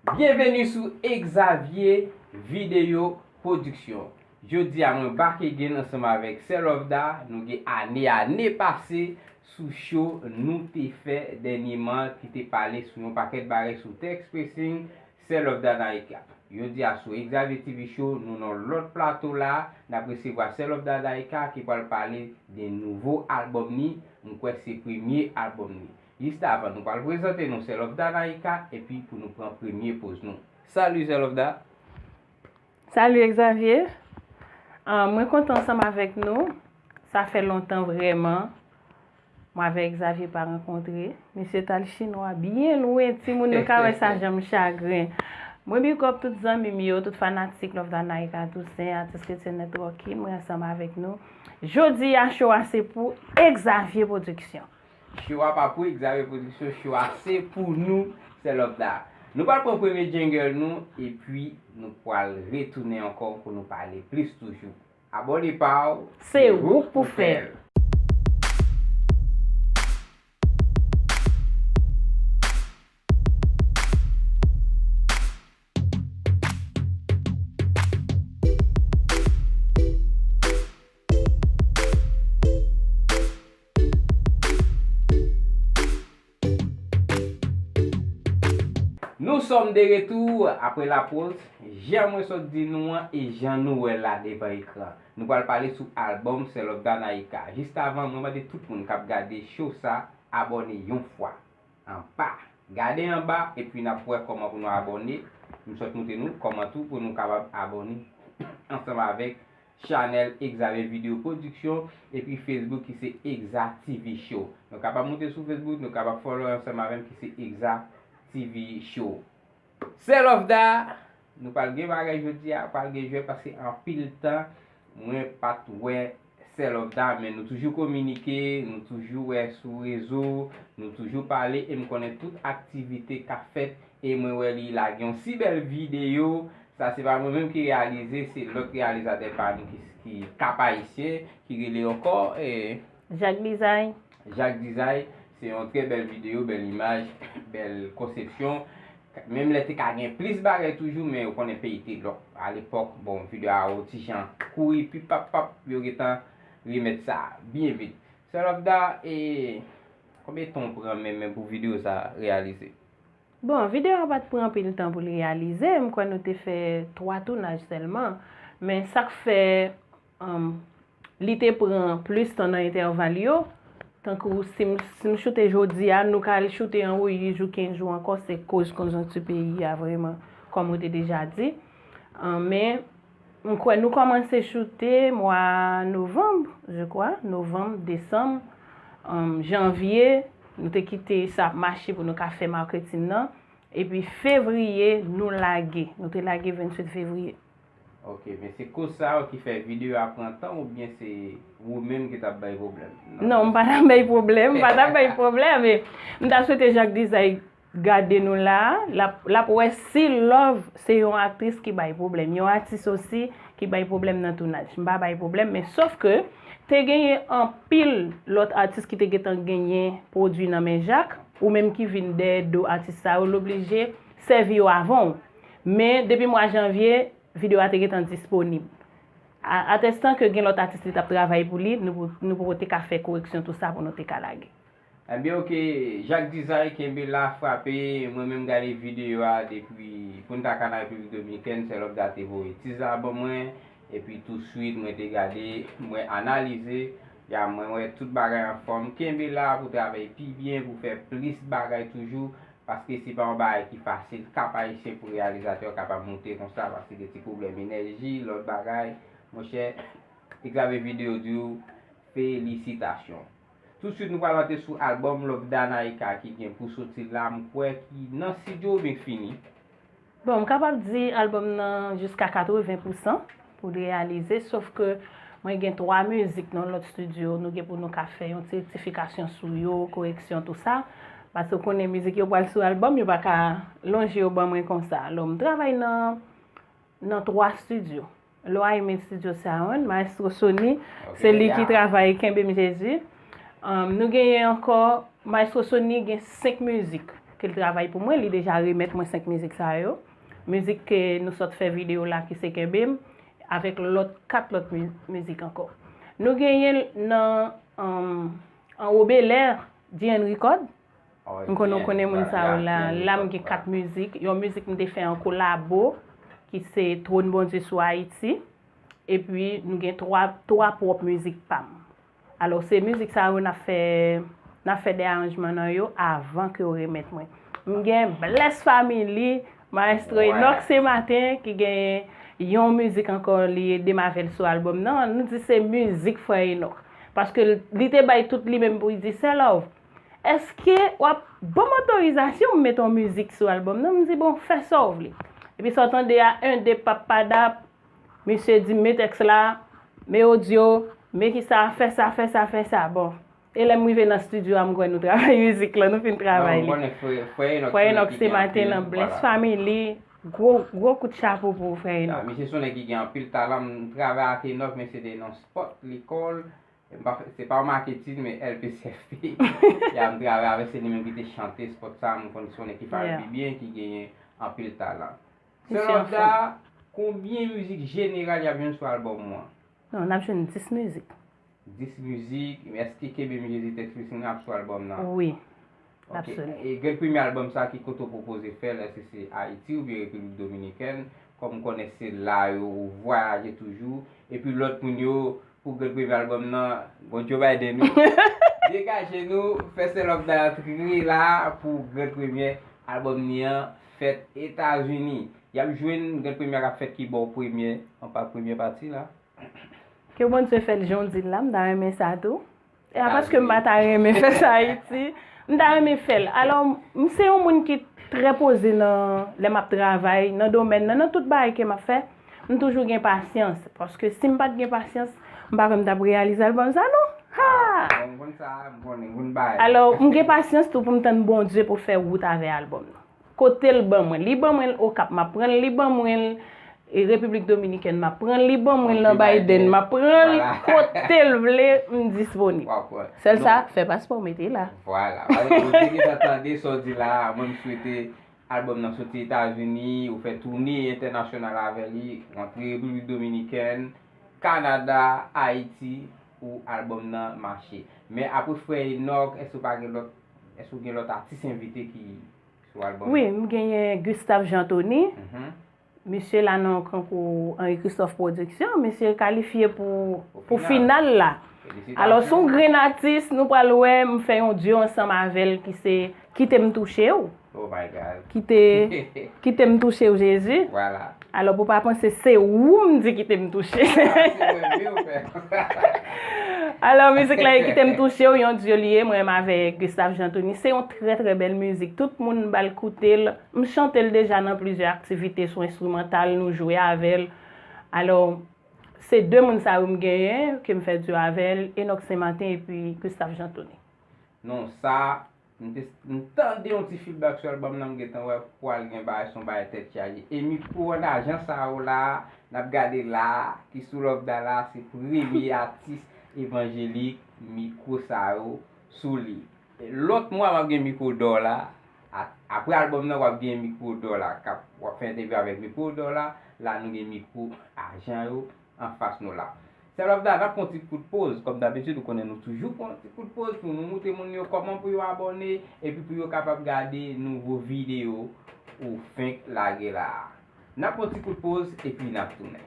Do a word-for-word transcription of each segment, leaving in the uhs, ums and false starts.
Byenveni sou Exavier Video Production. Jodi a mwen back again ansanm avèk Sè Lovda. Nou gen ane, ane pase sou show nou te fè dènyeman ki te pale sou yon pakèt bagay sou tèks pressing Sè Lovda Naïka. Jodi a sou Exavier T V Show, nou nan lòt plato la, n ap resevwa Sè Lovda Naïka ki pral pale de nouvo albòm ni, m kwè se premye albòm ni. Jis avan, nou pral prezante nou Sè Lovda Naïka epi pou nou pran premye poz nou. Salut Sè Lovda. Salut Exavier. Ah, mwen kontan ansanm avèk nou. Sa fè lontan vrèman. Mwen avèk Exavier pa rankontre. Misye t al chinwa byen lwen, timoun nou ka wè sa jan m chagren. Mwen big up tout zanmi m yo, tout fanatik Lovda Naïka Toussaint, atis Kretyen Networking, mwen ansanm avèk nou. Jodi a, show a se pou Exavier Production. Show a pa pou Exavier Production, show a se pou nou, Sè Lovda. Nou pral pran premye jingle nou, epi nou pral retounen ankò pou nou pale plis toujou. Abòne pa w, Se ou k pou fè l. Nous sommes de retour après la pause. Jan mwen sot di nou an e jan nou wè la devan ekran. Nou pral pale sou albòm Sè Lovda Naïka. Jis avan, mwen mande tout moun k ap gade show sa abòne yon fwa. Anba. Gade anba epi n ap wè kòman pou nou abòne. M sot montre nou kòman tou pou nou kapab abòne ansanm avèk chanèl Exavier Video Production epi Facebook ki se Exa T V Show. Nou kapab monte sou Facebook, nou kapab follow ansanm avè m ki se Exa T V Show. Sè Lovda, nou pral gen bagay jodi a, pral gen jwèt paske anpil tan mwen pa t wè Sè Lovda, men nou toujou kominike, nou toujou wè sou rezo, nou toujou pale e m konnen tout aktivite k ap fèt e mwen wè li lage yon si bèl videyo. Sa se pa mwen menm ki reyalize, se lòt reyalizatè pa nou ki, ki Kap Ayisyen, ki rele ankò, eh, Jacques Dizay. Jacques Dizay, se yon trè bèl videyo, bèl imaj, bèl konsepsyon. Menm lè te ka gen plis bagay toujou, men ou konnen peyi te lòk. Alepòk, bon, videyo a yo ti jan kouri, pipapap, yo gentan remèt sa byen vit. Sè Lovda, e konbyen tan w pran menm, menm pou videyo sa reyalize? Bon, videyo a pa t pran anpil tan pou l reyalize. M kwè nou te fè twa tounaj sèlman. Men sa k fè, um, li te pran plis tan nan entèval yo, tankou si m, si m choute jodi a, nou ka al choute an wouyij ou kenz jou ankò, se koz konjonkti peyi a vrèman, kòm ou te deja di. Ah, men, m kwè nou kòmanse choute mwa novanm, je crois, novanm, desanm, um, janvye, nou te kite sa ap mache pou nou ka fè maketin nan. Epi fevriye, nou lage. Nou te lage venntuit fevriye. Ok, men se koz sa yo ki fè videyo a pran tan oubyen se ou menm ki t ap bay pwoblèm? Non, m pa t ap bay pwoblèm, m pa t ap bay pwoblèm. E m ta swete Jacques Dizay gade nou la, l ap, l ap wè si Love se yon aktris ki bay pwoblèm, yon atis osi ki bay pwoblèm nan tounaj. M pa bay pwoblèm, men sòf ke te genyen anpil lòt atis ki te gentan genyen pwodui nan men Jacques, ou menm ki vin dèyè do atis sa yo, l oblije sèvi yo avan w. Men depi mwa janvye, videyo a te gentan disponib. A, atestan ke gen lòt atis li t ap travay pou li, nou, nou poko te ka fè koreksyon tou sa pou nou te ka lage. Ebyen, ok, Jacques Dizay, kenbe la, frape. Mwen menm gade videyo a depi Punta Cana, Repiblik Dominikèn, Sè Lovda te voye tizè a ban mwen, epi touswit mwen te gade, mwen analize, ya mwen wè tout bagay anfòm. Kenbe la pou travay pi byen, pou fè plis bagay toujou, paske se pa yon bagay ki fasil. Kap Ayisyen pou reyalizatè kapab moute konsa, paske gen ti pwoblèm enèji, lòt bagay. Monchè, Exavier Video di w felisitasyon. Touswit nou pral antre sou albòm Lovda Naïka ki gen pou soti la, m kwè ki nan estidyo oubyen fini. Bon, m kapab di albòm nan jiska katreven pousan pou l reyalize, sòf ke mwen gen twa mizik nan lòt estidyo, nou gen pou nou ka fè yon ti rektifikasyon sou yo, koreksyon, tou sa. Paske w konnen mizik yo pral sou albòm, yo pa ka lonje yo ban mwen konsa. Alò, m travay nan, nan twa estidyo. Lò a Aimé Studio Sound, Maestro Sony, se li ki travay Kenbe m Jezi. Um, nou genyen ankò, Maestro Sony gen senk mizik. ke l travay pou mwen, li deja remèt mwen senk mizik sa yo. Mizik ke nou sot fè videyo la ki se Kenbe m, avèk lòt, kat lòt mi-, mizik ankò. Nou genyen l nan, um, Anwo Belè, D N Record. M konnen w konnen moun sa yo la. La m gen kat mizik. Yon mizik m te fè an kolabo, ki se Twòn Bondye sou Ayiti. Epi nou gen twa, twa pwòp mizik pa m. Alò, se mizik sa yo n ap fè, n ap fè de aranjman nan yo avan ke yo remèt mwen. M gen Bless Family, Maestro Enock Sematen, ki gen yon mizik ankò li ede m avè l sou albòm nan. Nou di se mizik Frè Enock. Paske l, li te bay tout li menm pou l di, Sè Love, èske w ap ban m otorizasyon m mete yon mizik sou albòm nan? M di, bon, fè sa w vle. Epi sa w tande a, en, de, pap, padap, misye di, men tèks la, men odyo, men kisa, fè sa, fè sa, fè sa. Bon. E lè m rive nan estidyo a, m kwè nou travay mizik lan, nou fin travay li. Frè Enock Sematen nan Bless Family, gwo, gwo kout chapo pou Frè Enock. Misye se yon nèg ki gen anpil talan, m travay ak Enock, men se te nan spòt lekòl. M pa fè, se pa yon maketin, men L P C F P. Ya, m travay avè, se li menm ki te chante spòt sa, m konn se yon nèg ki fè R and B byen, ki genyen anpil talan. Sè Lovda, konbyen mizik jeneral y ap jwenn sou albòm ou an? Non, n ap jwenn dis mizik. Dis mizik, men èske Kenbe m Jezi tèks featuring ap sou albòm nan? Wi, l ap sou li. E Grenn premye albòm sa, ki kote w pwopoze fè l, èske se Ayiti oubyen Repiblik Dominikèn? Kòm m konnen se la yo ou vwayaje toujou. Epi lòt moun yo, pou Grenn premye albòm nan, bon Joe Biden wi. Degaje nou, fè Sè Lovda antre la pou Grenn premye albòm ni an fèt Etazini. Y ap jwenn Grenn premye k ap fèt ki bò premye, anba premye pati la. Ke Bondye fè l jan w di l la, m ta renmen sa tou. E a paske m pa ta renmen fè sa Ayiti, m ta renmen fè l. Alò, m se yon moun ki trè poze nan, lè m ap travay, nan domèn nan, nan tout bagay ke m ap fè, m toujou gen pasyans. Paske si m pa t gen pasyans, m pa kwè m t ap reyalize albòm sa non. Ha! Alò, m gen pasyans tou pou m tann Bondye pou fè wout avè albòm nan. Kote l ban mwen. Li ban mwen l Okap, m ap pran l. Li ban mwen l, e, Repiblik Dominikèn, m ap pran l. Li ban mwen l nan Biden, m ap pran l. Kote l vle, m disponib. Sèl sa, fè paspò w mete la. Vwala. Alò, Bondye gentan tande sa w di la a. Mwen, m swete albòm nan soti Etazini, ou fè toune entènasyonal avè li, ou antre Repiblik Dominikèn, Kanada, Ayiti, pou albòm nan mache. Men apre Frè Enock, èske w pa gen lòt, èske w gen lòt atis envite ki sou albòm nan? Wi, m genyen Gustave Jean Thony. Misye la nan konkou Henri Christophe Production. Misye kalifye pou, pou final la. Alò, se yon grenn atis, nou pral wè, m fè yon dyo ansanm avè l ki se Kite m touche w. Oh my God. Kite, kite m touche w, Jezi. Vwala. Alò, pou pa panse se ou m di kite m touche. Alò, mizik la e Kite m touche w, yon dyo li ye, mwen menm avèk Gustave Jean Thony. Se yon trè, trè bèl mizik. Tout moun ba l koute l. M chante l deja nan plizyè aktivite sou enstrimantal, nou jwe avè l. Alò, se de moun sa yo m genyen, ke m fè dyo avè l, Enock Sematen epi Gustave Jean Thony. Non, sa, m te, m tande yon ti feedback sou albòm nan, m gentan wè pral gen bagay, se yon bagay tèt chaje. E mikwo an ajan sa yo la, n ap gade la, ki sou Lovda la, se premye atis evanjelik mikwo sa yo sou li. E lòt mwa, m ap gen mikwo dò la. A-, apre albòm nan, w ap gen mikwo dò la. K ap, w ap fè entèvyou avèk mikwo dò la. La, nou gen mikwo ajan yo anfas nou la. Sè Lovda, n ap pran yon ti kout poz. Kòm dabitid, ou konnen nou toujou pran yon ti kout poz pou nou montre moun yo kòman pou yo abòne, epi pou yo kapab gade nouvo videyo ou fenk lage la a. N ap pran yon ti kout poz, epi n ap tounen.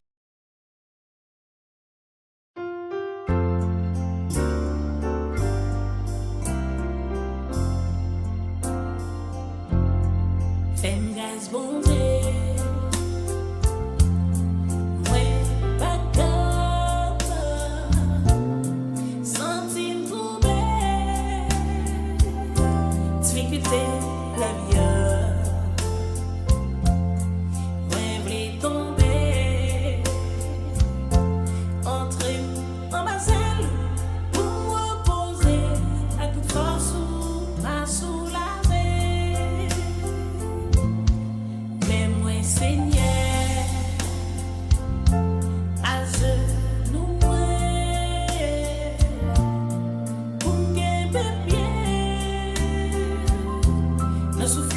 Fè m gras, Bondye. Mwen pa kapab. Santi m twouble. Difikilte lavi a. Mwen vle tonbe. Antre m anba zèl ou pou m repoze. Ak tout fòs ou m a soulaje. Men mwen, Senyè, ajenou mwen, pou m kenbe pye nan souf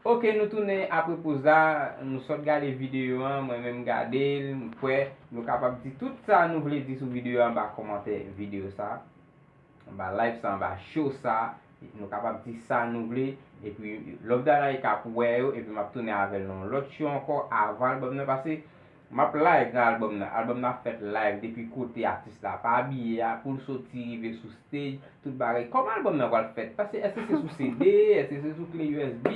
Ok, nou tounen apre poz la, nou sot gade videyo an, mwen menm gade l, m kwè nou kapab di tout sa nou vle di sou videyo an anba kòmantè videyo sa, anba live sa, anba show sa, nou kapab di sa nou vle, epi Lovedana ka pou wè yo, epi m ap tounen avè l nan yon lòt show ankò avan albòm nan pase. M ap live nan albòm nan. Albòm nan ap fèt live depi kote atis la pa abiye a, pou l soti rive sou stage, tout bagay. Kòman albòm nan pral fèt? Paske èske se sou C D, èske se sou kle U S B?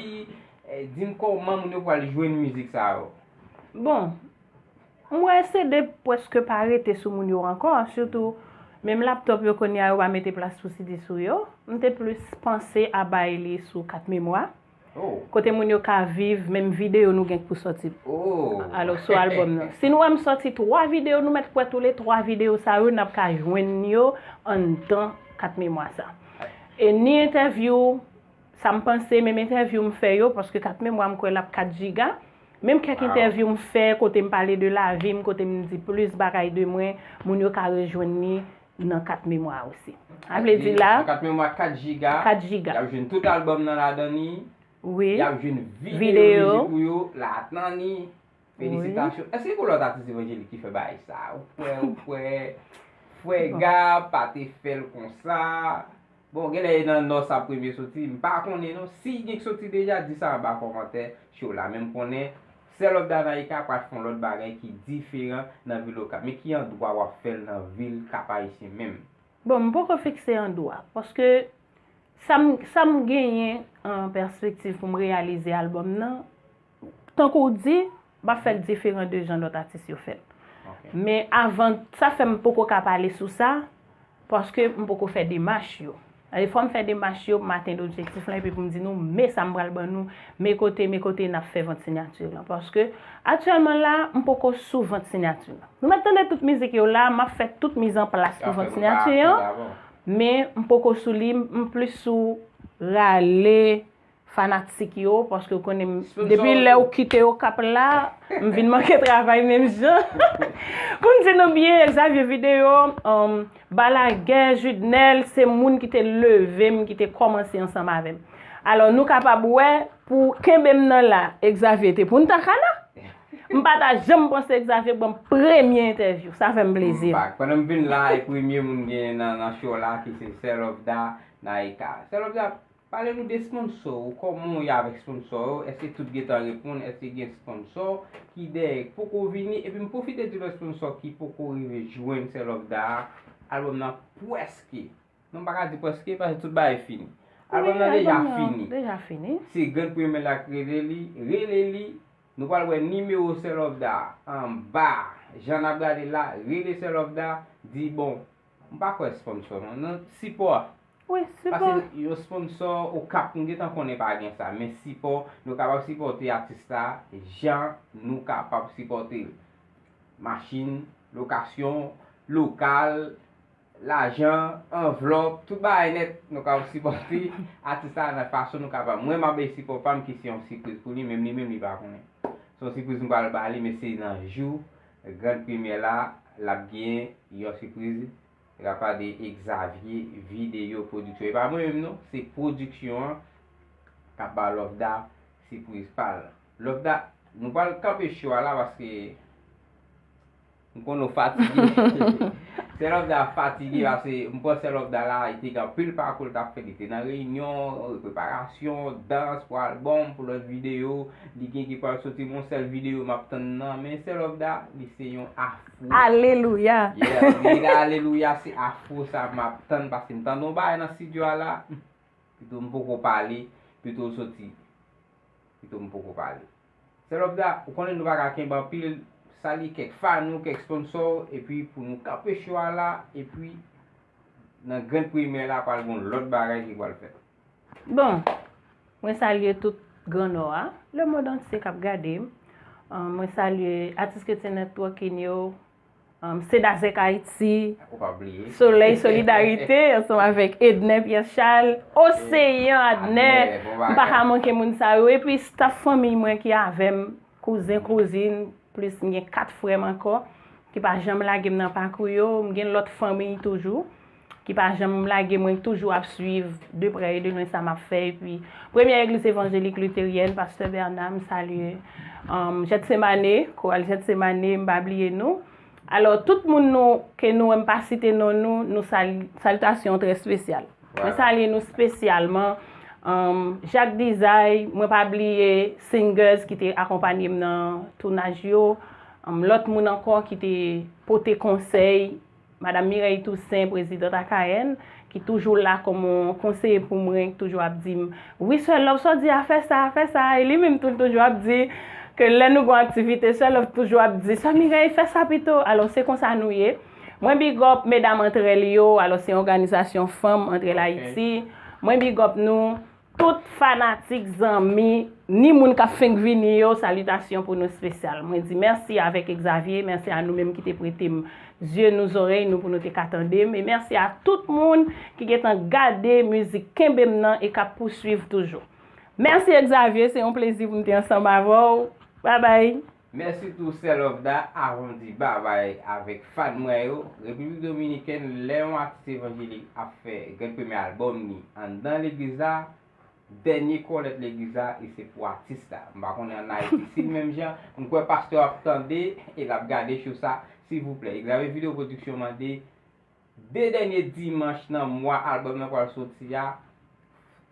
Eh, di m kòman moun yo pral jwenn mizik sa yo. Bon, m wè C D prèske pa rete sou moun yo ankò, sitou menm laptop yo kounye a yo pa mete plas pou C D sou yo. M te plis panse a bay li sou kat memwa. Kote moun yo ka viv menm videyo nou gen pou sòti. Alò sou albòm nan. Si nou wè m sòti twa videyo, nou mèt kwè toule twa videyo sa yo n ap ka jwenn yo anndan kat memwa sa. E ni entèvyou, sa m panse, menm entèvyou m fè yo, paske kat memwa m kwè l ap kat jiga. Menm kèk entèvyou m fè kote m pale de lavi m, kote m di plis bagay de mwen, moun yo ka rejwenn li nan kat memwa osi. Sa vle di la, kat memwa kat jiga. Kat jiga. Y ap jwenn tout albòm nan ladan li. Wi. Y ap jwenn videyo mizik ou yo ladan li. Felisitasyon. Èske gon lòt atis evanjelik ki fè bagay sa? Ou kwè, ou kwè, frè Gab pa te fè l konsa? Bon, genlè e nan nò sa premye soti, m pa konnen non. Si gen k soti deja, di sa anba kòmantè show la. Men m konnen Sè Lovedana Ika pral fè yon lòt bagay ki diferan nan vil Okap. Men ki andwa w ap fè l nan vil Kap Ayisyen menm? Bon, m poko fikse andwa, paske sa m, sa m genyen an pèspektiv pou m reyalize albòm nan, tankou w di, m ap fè l diferan de jan lòt atis yo fè l. Men avan, sa fè m poko ka pale sou sa, paske m poko fè demach yo. Sa vle di fò m fè demach yo pou m atenn objektif lan epi pou m di nou, men sa m pral ban nou, men kote, men kote n ap fè vant siyati lan. Paske aktyèlman la, m poko sou vant siyati lan. Nou mèt tande tout mizik yo la, m ap fè tout miz an plas pou vant siyati an. Men m poko sou li, m plis sou rale fanatik yo, paske w konnen m, depi lè w kite Okap la, m vin manke travay menm jan. Pou m di nou byen, Xavier Video, um, Balagè, Judnel, se moun ki te leve m, ki te kòmanse ansanm avè m. Alò, nou kapab wè, pou kenbe m nan la, Xavier te pou n ta ka la. M pa ta janm panse Xavier ban m premye entèvyou. Sa fè m plezi. M bak. Pandan m vin la, e premye moun gen nan, nan show la ki se Sè Lovedana Ika. Sè Lovedana, pale nou de sponsò ou. Kòman w ye avèk sponsò yo? Èske tout gentan reponn? Èske gen sponsò ki dèyè k poko vini? Epi m pwofite di lòt sponsò ki poko rive jwenn Sè Lovedana. Albòm nan prèske Non, m pa ka di prèske, paske tout bagay fini. Albòm nan deja fini. Deja fini. Se Grand Premye la k rele li, rele li. Nou pral wè nimewo Sè Lovedana anba. Jan n ap gade la, rele Sè Lovedana, di bon, m pa kwè sponsò non, nan sipò. Wi, sipò. Paske yon sponsò Okap, nou gentan konnen pa gen sa, men sipò, nou kapab sipòte atis la jan nou kapab sipòte l. Machin, lokasyon, lokal, lajan, anvlòp, tout bagay nèt, nou ka sipòte atis la nan fason nou kapab. Mwen, m ap bay sipò pa m ki se yon sipriz pou li, menm li menm li pa konnen. Se yon sipriz m pral ba li, men se nan jou Grand Premye la, l ap gen yon sipriz. L ap pale de Xavier Video Production. E pa mwen menm non, se pwodiksyon an k ap ba Lovedana sipriz pa l. Lovedana, nou pral kanpe show a la paske M konnen w fatige. Sè Lovedana fatige paske m pran Sè Lovedana la, li te gen anpil pakou l t ap fè. Li te nan reyinyon, preparasyon, dans pou albòm, pou lòt videyo. Li gen ki pral soti, men yon sèl videyo m ap tann nan. Men Sè Lovedana, li se yon afro. Alelouya! Yeah, li gen alelouya, se afro sa m ap tann paske m tande yon bagay nan estidyo a la. Pito m poko pale, pito l soti. Pito m poko pale. Sè Lovedana, ou konnen nou pa ka kenbe anpil, salye kèk fan ou, kèk sponsò w, epi pou nou kanpe show a la, epi nan Grand Premye la pral gen lòt bagay ki pral fèt. Bon, mwen salye tout Gran Nò a, lemonn antye k ap gade m. Mwen salye atis Kretyen Networking yo, Cedazec Haïti, Solèy Solidarite, ansanm avèk Edner Pierre Charles, Oseyan Adner, m pa ka manke moun sa yo, epi staff fanmiy mwen ki avè m, kouzen, kouzin, plis m gen kat frè m ankò, ki pa janm lage m nan pakou yo, m gen lòt fanmiy toujou. ki pa janm lage mwen, ki toujou ap swiv de prè e de lwen sa m ap fè. Epi, premyè legliz evanjelik literyèn, Pastè Bèna, m salye, um, Jètsemane, koral Jètsemane, m pa bliye nou. Alò, tout moun nou, ke nou, m pa site non nou, nou sal-, salitasyon trè espesyal. Mwen salye nou espesyalman. Um, Jacques Dizay, mwen pa bliye singers ki te akonpanye m nan tounaj yo. Um, lòt moun ankò ki te pote konsèy, Madam Mireille Toussaint, prezidant A K N, ki toujou la kòm yon konseye pou mwen, ki toujou ap di m, "Wi, Sè Love, sa w di a, fè sa, fè sa." E li menm tou, l toujou ap di ke lè nou gen aktivite, Sè Love toujou ap di, "Sè Mireille, fè sa pito." Alò, se konsa nou ye. Mwen big up medam Antrèl yo, alò, se yon òganizasyon fanm Antrèl Ayiti. Mwen big up nou. Tout fanatik, zanmi, ni moun k ap fenk vini yo, salitasyon pou nou espesyal. Mwen di mèsi avèk Xavier, mèsi a nou menm ki te prete m zye nou, zòrèy nou pou nou te ka tande m, e mèsi a tout moun ki gentan gade mizik Kenbe m nan e k ap pouswiv toujou. Mèsi Xavier, se yon plezi pou m te ansanm avè w. Babay! Mèsi tou Sè Love Da. Avan m di babay avèk fan mwen yo, Repiblik Dominikèn, lè yon atis evanjelik ap fè grenn premye albòm li anndan legliz la, dènye kòlèt legliz la, e se pou atis la. M pa konnen ann Ayiti si l menm jan. M kwè pastè ap tande e l ap gade show sa. Silvouplè, Xavier Video Production mande de dènye dimanch nan mwa albòm nan pral soti a,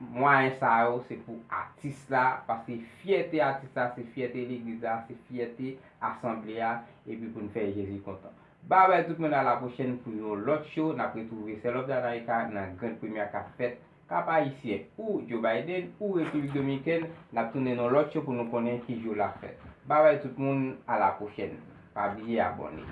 mwayen sa yo se pou atis la, paske fyète atis la, se fyète legliz la, se fyète asanble a, epi pou n fè Jezi kontan. Babay tout moun, a la pwochèn pou yon lòt show, n ap retwouve Sè Love Da Naika nan grenn premye a k ap fèt Kap Ayisyen, ou Joe Biden, ou Repiblik Dominikèn, n ap tounen nan lòt show pou nou konnen ki jou l ap fèt. Babay tout moun, a la pwochèn. Pa bliye abòne.